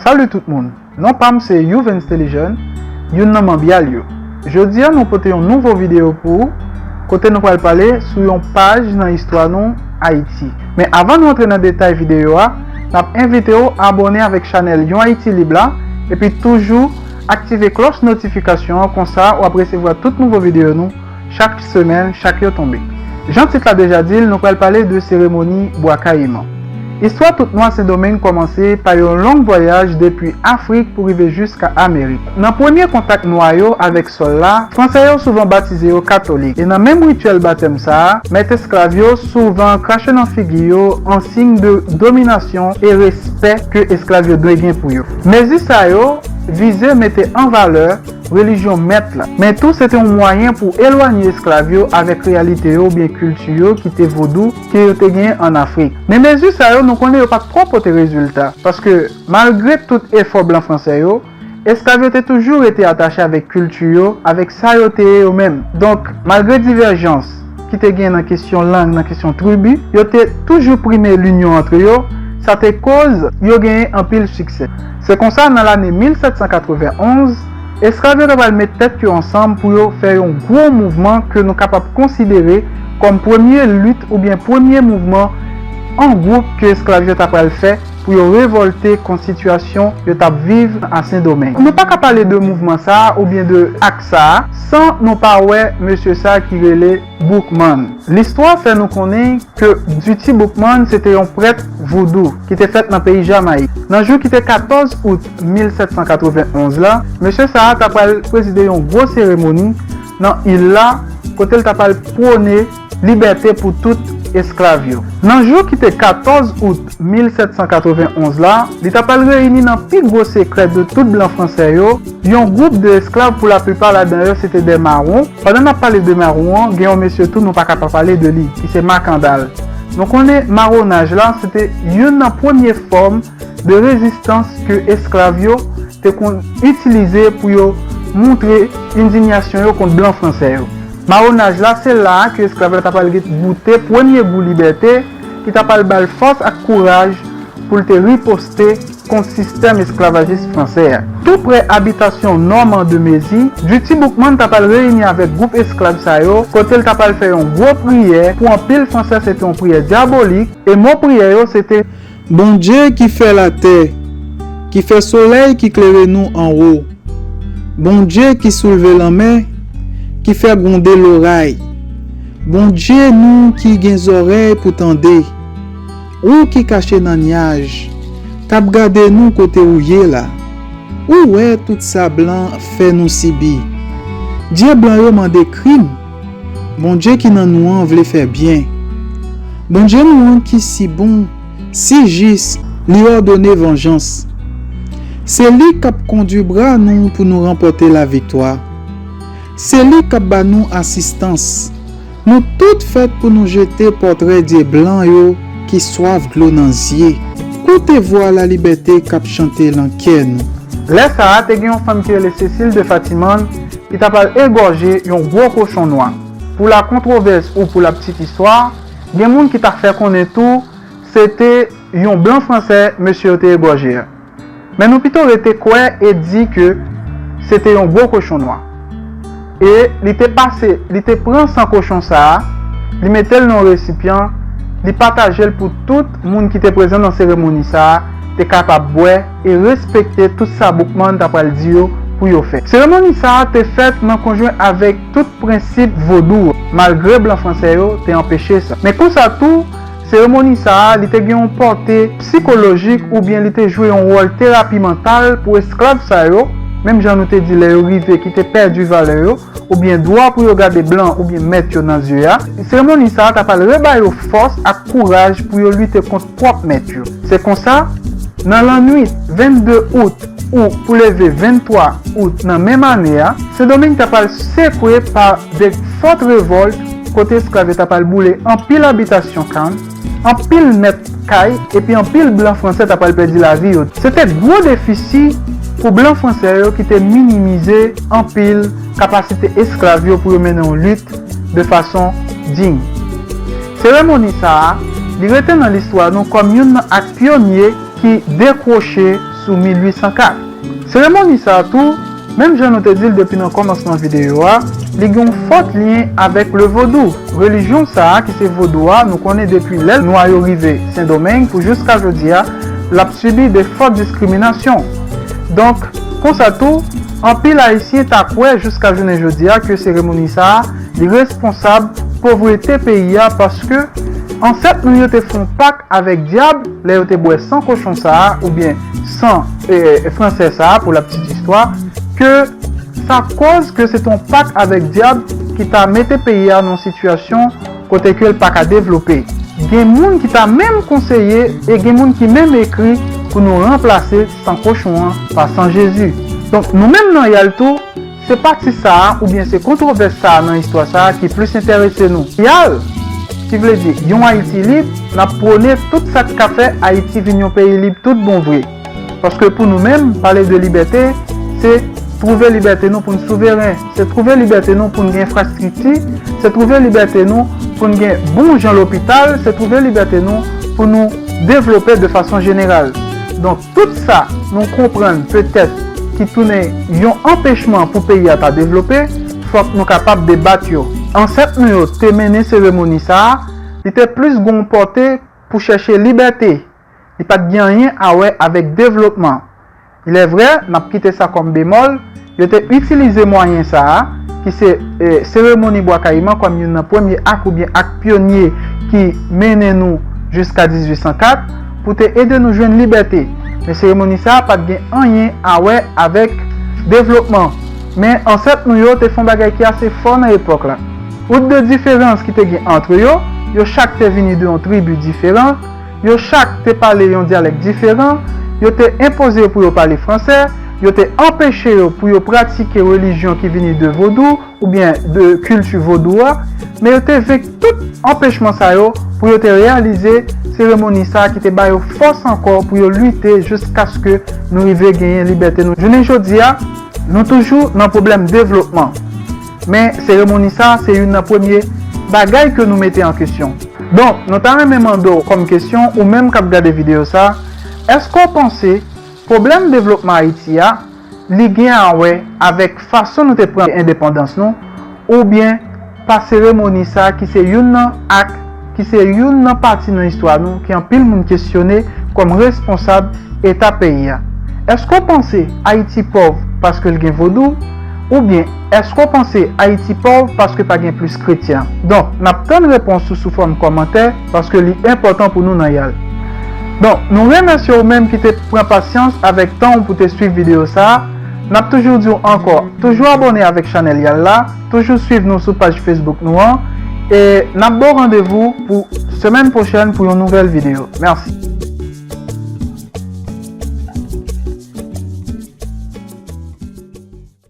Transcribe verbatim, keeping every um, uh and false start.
Salut tout moun, non pa m se Youvens Telijèn, youn nan manm Yal yo. Jodi a nou pote yon nouvo videyo pou ou, kote nou pral pale sou yon paj nan istwa nou, Ayiti. Men avan nou antre nan detay videyo a, n ap envite w abòne avèk chanèl Yon Ayiti Lib la, epi toujou aktive klòch notifikasyon an, konsa w ap resevwa tout nouvo videyo nou chak semèn, chak yo tonbe. Jan tit la deja di l, nou pral pale de seremoni Bwa Kayiman. Istwa tout nwa Sendomeng kòmanse pa yon long vwayaj depi Afrik pou rive jiska Amerik. Nan premye kontak nwa yo avèk sòl la, Fransè yo souvan batize yo katolik, e nan menm rityèl batèm sa a, mèt esklav yo souvan krache nan figi yo an siy de dominasyon e respè ke esklav yo dwe gen pou yo. Mezi sa yo vize mete an valè relijyon mèt la. Men tou, se te yon mwayen pou elwanye esklav yo avèk reyalite yo oubyen kilti yo ki te vodou ke yo te genyen ann Afrik. Men mezi sa yo, nou konnen yo pa t twò pote rezilta, paske malgre tout efò blan fransè yo, esklav yo te toujou rete atache avèk kilti yo, avèk sa yo te ye yo menm. Donk, malgre divèjans ki te gen nan kesyon lang, nan kesyon tribi, yo te toujou prime linyon antre yo, sa te koz yo genyen anpil siksè. Se konsa, nan lane mil sèt san katrevenn onz, esklav yo ta pral met tèt yo ansanm pou yo fè yon gwo mouvman ke nou kapab konsidere kòm premye lit oubyen premye mouvman an gwoup ke esklav yo ta pral fè pou yo revòlte kont sitiyasyon yo t ap viv a Sendomeng. Nou pa ka pale de mouvman sa a oubyen de ak sa a san nou pa wè mesye sa a ki rele Boukman. Listwa fè nou konnen ke Duty Boukman se te yon prèt voudou ki te fèt nan peyi Jamayik. Nan jou ki te katòz out mil sèt san katrevenn onz la, mesye sa a ta pral prezide yon gwo seremoni nan il la, kote l ta pral pwone libète pou tout esklav yo. Nan jou ki te katòz out mil sèt san katrevenn onz la, li ta pral reyini nan pi gwo sekrè de tout blan fransè yo, yon gwoup de esklav, pou laplipa ladan yo se te de mawon. Pandan n ap pale de mawon an, gen yon mesye tou nou pa ka pa pale de li, ki se Makandal. Nou konnen mawonaj la, se te youn nan premye fòm de rezistans ke esklav yo te konn itilize pou yo montre endinyasyon yo kont blan fransè yo. Mawonaj la, se la a ke esklav la ta pral goute premye gou libète ki ta pral ba l fòs ak kouraj pou l te riposte kont sistèm esklavajis fransè a. Tou prè abitasyon Nòman de Mezi, Duty Boukman ta pral reyini avèk gwoup esklav sa yo, kote l ta pral fè yon gwo priyè pou anpil fransè, se te yon priyè dyabolik, e mo priyè yo se te Bondye ki fè latè, ki fè solèy ki klere nou anwo, Bondye ki soulve lanmè, ki fè gwonde loray, Bondye nou ki gen zòrèy pou tande, ou ki kache nan nyaj, k ap gade nou kote ou ye la, ou wè tout sa blan fè nou sibi. Dye blan yo mande krim, Bondye ki nan nou an vle fè byen. Bondye nou an ki si bon, si jis, li òdone vanjans. Se li k ap kondui bra nou pou nou ranpòte laviktwa. Se li k ap ba nou asistans. Nou tout fèt pou nou jete pòtrè dye blan yo ki swaf dlo nan zye. Koute vwa lalibète k ap chante nan kè nou. Lè sa a, te gen yon fanm ki rele Cécile de Fatiman ki ta pral egòje yon gwo kochon nwa. Pou la kontwovès ou pou la ptit istwa, gen moun ki ta fè konnen tou se te yon blan fransè mesye yo te egòje a. Men nou pito rete kwè e di ke se te yon gwo kochon nwa. E li te pase, li te pran san kochon sa a, li mete l nan yon resipyan, li pataje l pou tout moun ki te prezan nan seremoni sa a te kapab bwè e respekte tout sa Boukman ta pral di yo pou yo fè. Seremoni sa a te fèt nan konjwen avèk tout prensip vodou, malgre blan fransè yo te anpeche sa. Men konsa tou, seremoni sa a, li te gen yon pòte sikolojik oubyen li te jwe yon wòl terapi mantal pou esklav sa yo, menm jan nou te di lè yo rive ki te pèdi valè yo, oubyen dwa pou yo gade blan oubyen mèt yo nan zye a. Seremoni sa a ta pral reba yo fòs ak kouraj pou yo lite kont pwòp mèt yo. Se konsa, nan lannwit vennde out ou pou leve venntwa out nan menm ane a, Sendomeng ta pral sekwe pa de fòt revòlt kote esklav yo ta pral boule anpil abitasyon kann, anpil mèt kay, epi anpil blan fransè ta pral pèdi lavi yo. Se te gwo defisi pou blan fransè yo ki te minimize anpil kapasite esklav yo pou yo mennen yon lit de fason diy. Seremoni sa a, li rete nan listwa nou kòm youn nan ak pyonye ki dekwoche sou mil uit san kat. Seremoni sa a tou, menm jan nou te di l depi nan kòmansman videyo a, li gen yon fòt lyen avèk le vodou. Relijyon sa a ki se vodou a, nou konnen depi lè nwa yo rive Sendomeng pou jiska jodi a, l ap sibi de fòt diskriminasyon. Donk, konsa tou, anpil Ayisyen ta kwè jiska jounen jodi a ke seremoni sa a, li responsab povrete peyi a paske ansèt nou yo te fè yon pak avèk dyab lè yo te bwè san kochon sa a, oubyen san e, fransè sa a, pou la petite histoire, ke sa koz ke se te yon pak avèk dyab ki ta mete peyi a nan yon sitiyasyon kote ke l pa ka devlope. Gen moun ki ta menm konseye e gen moun ki menm ekri pou nou ranplase san kochon an pa san Jezi. Donk, nou menm nan YAL tou, se pati sa a oubyen se kontwovès sa a nan istwa sa a ki plis enterese nou. YAL, ki vle di Yon Ayiti Lib, n ap pwone tout sa k ka fè Ayiti vin yon peyi lib tout bon vre. Paske pou nou menm, pale de libète, se twouve libète nou pou n souveren, se twouve libète nou pou n gen enfrastrikti, se twouve libète nou pou n gen bon jan lopital, se twouve libète nou pou nou devlope de fason jeneral. Donk, tout sa nou konprann petèt ki tounen yon anpechman pou peyi a ta devlope, fòk nou kapab debat yo. Ansèt nou yo te mennen seremoni sa a, li te plis gen yon pòte pou chèche libète. Li pa t gen anyen a wè avèk devlopman. Il est vrai, n ap kite sa kòm bemòl, yo te itilize mwayen sa a, ki se, e, seremoni Bwa Kayiman kòm youn nan premye ak oubyen ak pyonye ki mennen nou jiska dizuit san kat, pou te ede nou jwenn libète. Men seremoni sa a pa t gen anyen a wè avèk devlopman. Men ansèt nou yo te fè yon bagay ki ase fò nan epòk la. Wout de diferans ki te gen ant yo, yo chak te vini de yon tribi diferan, yo chak te pale yon dyalèk diferan, yo te enpoze yo pou yo pale fransè, yo te anpeche yo pou yo pratike relijyon ki vini de vodou oubyen de kilti vodou a, men yo te venk tout anpechman sa yo pou yo te reyalize seremoni sa a ki te ba yo fòs ankò pou yo lite jiskaske nou rive genyen libète nou. Jounen jodi a, nou toujou nan pwoblèm devlopman. Men seremoni sa a se youn nan premye bagay ke nou mete an kesyon. Donk, nou ta renmen mande w kòm kesyon, ou menm k ap gade videyo sa, èske w panse pwoblèm devlopman Ayiti a, li gen a wè avèk fason nou te pran endepandans nou, oubyen pa seremoni sa a ki se youn nan ak, ki se youn nan pati nan istwa nou ke anpil moun kesyone kòm responsab eta peyi a? Èske w panse Ayiti pòv paske l gen vodou? Oubyen, èske w panse Ayiti pòv paske pa gen plis kretyen? Donk, n ap tann repons ou sou fòm kòmantè, paske li enpòtan pou nou nan YAL. Donk, nou remèsye ou menm ki te pran pasyans avèk tan w pou te swiv videyo sa a. N ap toujou di w ankò, toujou abòne avèk chanèl YAL la, toujou swiv nou sou paj Facebook nou an, e n ap ba w randevou pou semèn pwochèn pou yon nouvèl videyo. Mèsi.